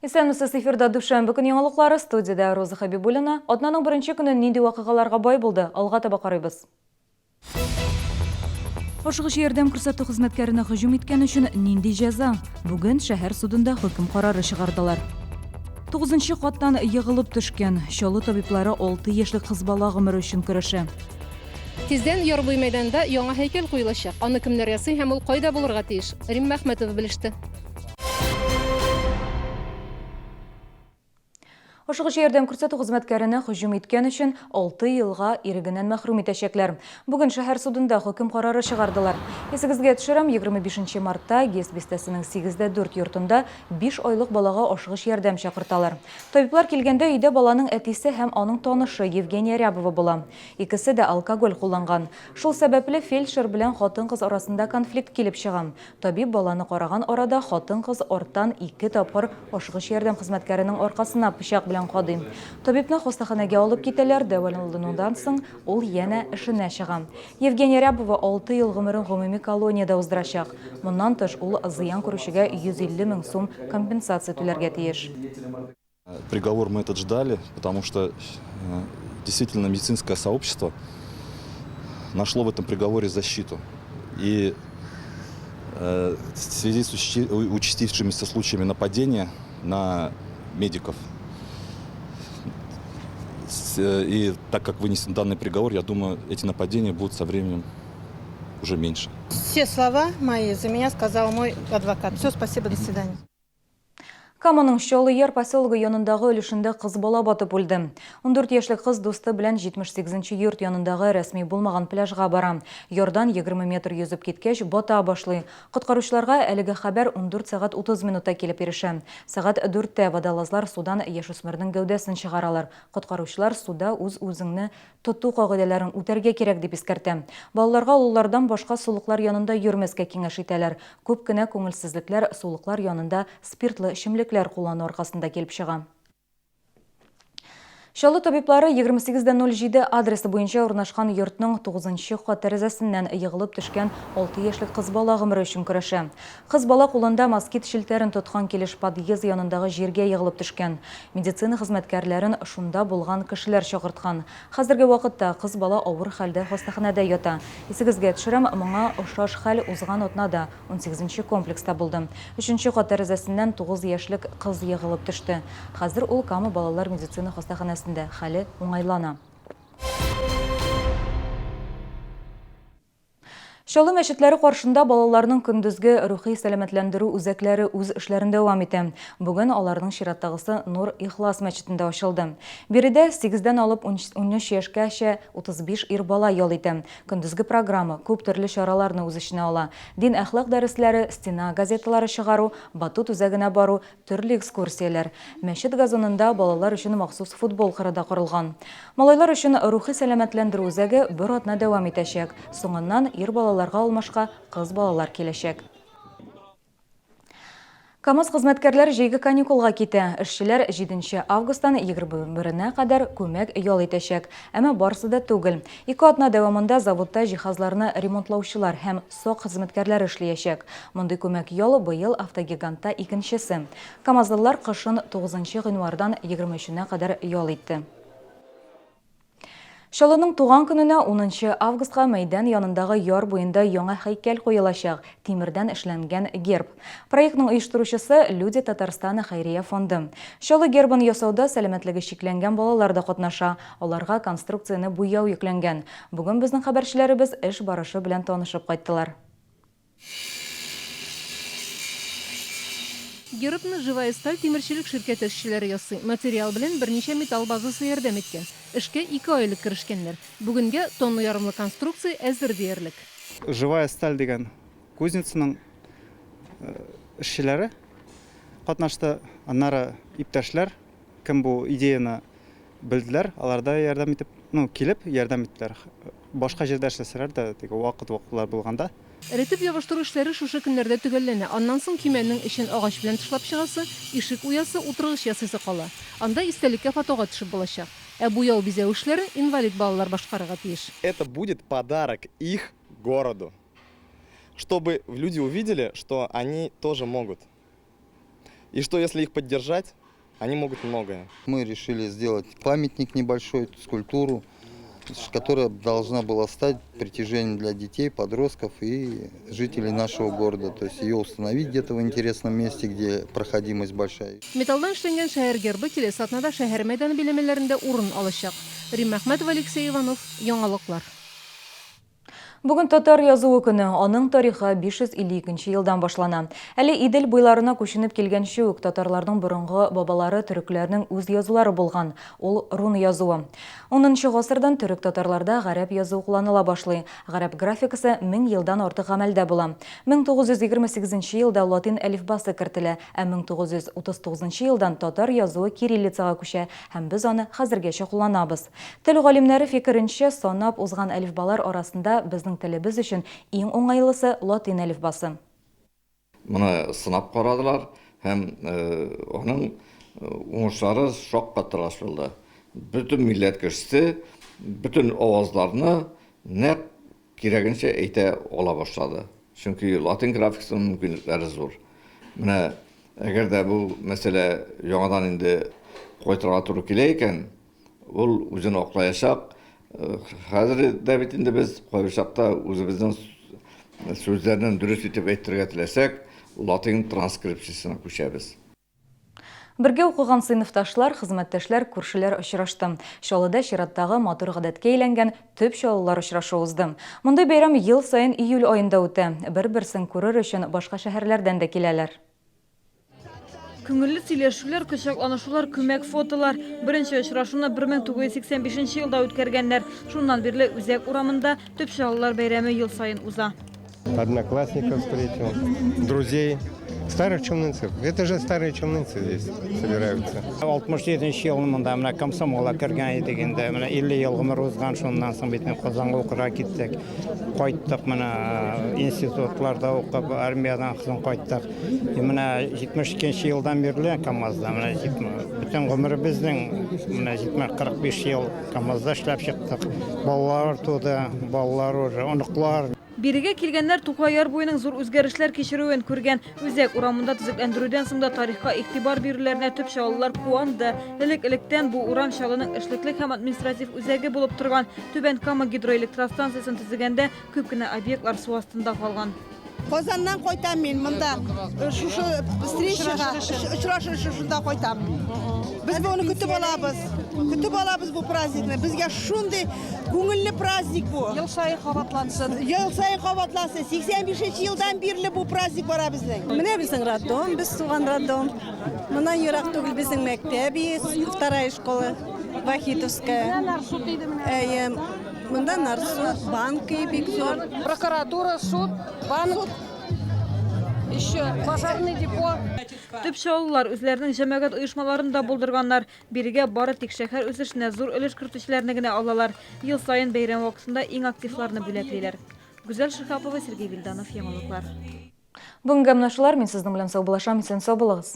Исәнмесез, эфирда дүшәмбе көн яңалыклары, студиядә Роза Хәбибуллина. Атнаның беренче көне нинди вакыйгаларга бай булды? Алга таба карыйбыз. Ашыгыч ярдәм күрсәтү хезмәткәренә һөҗүм иткән өчен нинди җәза? Бүген шәһәр судында хөкем карары чыгардылар. Тугызынчы каттан егылып төшкән Чаллы табиблары алты яшьлек кыз бала гомере өчен көрәшә. Тиздән Яр буе мәйданында яңа һәйкәл куелачак. Аны кемнәр ясый һәм ул кайда булырга тиеш? Римма Әхмәтова белеште. Ашыгыч ярдәм күрсәтү хезмәткәренә һөҗүм иткән өчен 6 елга ирегеннән мәхрүм итәчәкләр. Бүген шәһәр судында хөкем карары чыгардылар. Исегезгә төшерәм, 25 нче мартта ГЭС бистәсенең 8 дә 4 йортында 5 айлык балага ашыгыч ярдәм чакырталар. Табиблар килгәндә өйдә баланың әтисе һәм аның танышы Евгения Рябова була. Икесе дә алкоголь кулланган. Шул сәбәпле фельдшер белән хатын-кыз арасында конфликт килеп чыга. Табиб баланы караган арада хатын-кыз арттан ике тапкыр ашыгыч ярдәм хезмәткәренең аркасына пычак белән кадый. Табибны хастаханәгә алып китәләр, дәваланудан соң ул янә эшенә чыга. Евгения Рябова алты ел гомерен гомуми колониядә уздырачак. Моннан тыш, ул зыян күрүчегә 150 мең сум компенсация түләргә тиеш. Приговор мы этот ждали, потому что действительно медицинское сообщество нашло в этом приговоре защиту. И в связи с участившимися случаями нападения на медиков, и так как вынесен данный приговор, я думаю, эти нападения будут со временем уже меньше. Все слова мои за меня сказал мой адвокат. Все, спасибо, до свидания. Каманың Чаллы Яр поселогы янындагы өлешендә кыз бала батып үлде. 14 яшьлек кыз дусты белән 78 йорт янындагы рәсми булмаган пляжга бара. Ярдан 20 метр йөзеп киткәч, бата башлый. Коткаручыларга әлеге хәбәр 14 сәгать 30 минутта килеп ирешә. Сәгать 4тә водолазлар судан яшүсмернең гәүдәсен чыгаралар. Коткаручылар суда үз-үзеңне тоту кагыйдәләрен үтәргә кирәк дип искәртә. Балаларга олылардан башка сулыклар янында йөрмәскә киңәш итәләр. Күп кенә күңелсезлекләр сулыклар янында спиртлы эчемлекләр куллану аркасында килеп чыга. Чаллы табиблары 28.07 адресы буенча урнашкан йортның 9 кат тәрәзәсеннән егылып төшкән 6 яшьлек кыз бала гомере өчен көрәшә. Кыз бала кулында москит челтәрен тоткан килеш подъезд янындагы җиргә егылып төшкән. Медицина хезмәткәрләрен шунда булган кешеләр чакырткан. Хәзерге вакытта кыз бала авыр хәлдә хастаханәдә ята. Исегезгә төшерәм, моңа охшаш хәл узган атнада 18 комплекста булды. Өченче кат тәрәзәсеннән 9 яшьлек кыз егылып төште. Хәзер ул Кама балалар медицина хастаханәсендә, хәле уңайлана. Чаллы мәчетләре каршында балаларның көндезге рухи сәламәтләндерү үзәкләре үз эшләрен дәвам итә. Бүген аларның чираттагысы Нур Ихлас мәчетендә ачылды. Биредә сигездән алып 13 яшькәчә 35 ир бала ял итә. Көндезге программа күп төрле чараларны үз эченә ала. Дин-әхлак дәресләре, стена газеталары чыгару, батут үзәгенә бару, төрле экскурсияләр. Мәчет газонында балалар өчен махсус футбол кыры да корылган. Малайлар өчен рухи сәламәтләндерү үзәге бер атна дәвам итәчәк. Соңыннан ир балаларга алмашка кыз балалар киләчәк. КАМАЗ хезмәткәрләре җәйге каникулга китә. Эшчеләр 7 августтан 21-нә кадәр күмәк ял итәчәк. Әмма барысы да түгел. Ике атна дәвамында заводта җиһазларны ремонтлаучылар һәм сак хезмәткәрләре эшләячәк. Мондый күмәк ял быел автогигантта икенчесе. КАМАЗлылар кышын 9 гыйнвардан 23-нә кадәр ял итте. Чаллының туган көненә 10 августка мәйдан янындагы яр буенда яңа һәйкәл куелачак, тимердән эшләнгән герб. Проектның оештыручысы, Люди Татарстана хәйрия фонды. Чаллы гербын ясауда сәламәтлеге чикләнгән балалар да катнаша, аларга конструкцияне буяу йөкләнгән. Бүген безнең хәбәрчеләребез эш барышы белән танышып кайттылар. Гербны Живая сталь тимерчелек ширкәте эшчеләре ясый. Материал белән берничә металл базасы ярдәм иткән. Эшкә ике ай элек керешкәннәр. Бүгенгә тонна ярымлы конструкция әзер диярлек. Живая сталь дигән кузницаның эшчеләре катнашты. Аннары иптәшләр, кем бу идеяне белделәр, алар да ярдәм итеп, ну, килеп ярдәм иттеләр. Башка җирдә эшләсәләр дә, теге вакыт-вакытлар булганда. Эретеп ябыштыру эшләре шушы көннәрдә төгәлләнә. Аннан соң көймәнең эчен агач белән тышлап чыгасы, ишек уясы, утыргыч ясыйсы кала. Анда истәлеккә фотога төшеп булачак. Ә буяу-бизәү эшләрен инвалид балалар башкарырга тиеш. Это будет подарок их городу, чтобы люди увидели, что они тоже могут. И что если их поддержать, они могут многое. Мы решили сделать памятник небольшой, скульптуру, которая должна была стать притяжением для детей, подростков и жителей нашего города. То есть ее установить где-то в интересном месте, где проходимость большая. Металлдан эшләнгән шәһәр гербы киләсе атнада шәһәр мәйданы биләмәләрендә урын алачак. Римма Әхмәтова, Алексей Иванов, Яңалыклар. Бүген татар язуы көне, аның тарихы 552 нче елдан башлана. Әле Идел буйларына күченеп килгәнче үк татарларның борынгы бабалары төрекләрнең үз язулары булган, ул рун язуы. Унынчы гасырдан төрек-татарларда гарәп язуы кулланыла башлый. Гарәп графикасы 1000 елдан артык гамәлдә була. 1928 нче елда латин әлифбасы кертелә, ә 1939 нчы елдан татар язуы кириллицага күчә һәм без аны хәзергәчә кулланабыз. Тел галимнәре фикеренчә, санап узган әлифбалар арасында безнең телебез өчен иң уңайлысы, латин әлифбасы. Моны сынап карадылар һәм аның уңышлары шаккатыргыч булды. Бөтен милләт кешесе бөтен авазларны нәкъ кирәгенчә әйтә ала башлады. Чөнки латин графикасының мөмкинлекләре зур. Менә әгәр дә бу мәсьәлә яңадан инде кайтырга туры килә икән, Ул үзен аклаячак. Хәзер дә бит инде без кайбер чакта үзебезнең сүзләрне дөрес итеп әйтергә теләсәк, латин транскрипциясенә күчәбез. Бергә укыган сыйныфташлар, хезмәттәшләр, күршеләр очрашты. Чаллыда чираттагы матур гадәткә әйләнгән Төп Чаллылар очрашуы узды. Мондый бәйрәм ел саен июль аенда үтә. Бер-берсен күрер өчен башка шәһәрләрдән дә киләләр. Күңелле сөйләшүләр, кочакланышулар, күмәк фотолар. Беренче очрашуны 1985 елда үткәргәннәр. Шуннан бирле Үзәк урамында Төп Чаллылар бәйрәме ел саен уза. Одноклассников встретил, друзей, старых челнинцев. Это же старые челнинцы здесь собираются. 67 нче елны монда менә комсомолга кергән идек инде. Менә 50 ел гомер узган, шуннан соң бит Казанга укырга киттек. Кайттык менә институтларда укып, армиядән соң кайттык. И менә 72 нче елдан бирле КАМАЗда, менә бөтен гомеребезнең менә 45 ел КАМАЗда эшләп чыктык. Балалар туды, балалар уже, оныклар. Бирегә килгәннәр Тукай яр буеның зур үзгәрешләр кичерүен күргән. Үзәк урамында төзекләндерүдән соң да тарихка игътибар бирүләренә төп чаллылар куанды. Элек-электән бу урам Чаллының эшлекле һәм административ үзәге булып торган. Түбән Кама гидроэлектростанциясен төзегәндә күп кенә объектлар су астында калган. Казаннан кайтам мин монда шушы встречага, очрашу өчен шунда кайтам. Без моны көтеп алабыз. Көтеп алабыз бу праздникны. Безгә шундый күңелле праздник бу. Ел саен кабатлансын. Ел саен кабатлансын. 85 елдан бирле бу праздник бара безнең. Менә безнең роддом, без туган роддом. Моннан ерак түгел безнең мәктәп, вторая школа, Вахитовская. Әйе. Монда Нарсуд, банк бик зур. Прокуратура, суд, банк, еще пожарный депо. Төп чаллылар үзләренең җәмәгать оешмаларын да булдырганнар. Бирегә бары тик шәһәр үсешенә зур өлеш кертүчеләрне генә алалар. Ел саен бәйрәм вакытында иң активларны бүләклиләр. Гүзәл Шиһапова, Сергей Вильданов, Яңалыклар. Бүгенгә менә шулар, мин сезнең белән саубуллашам, исән-сау булыгыз.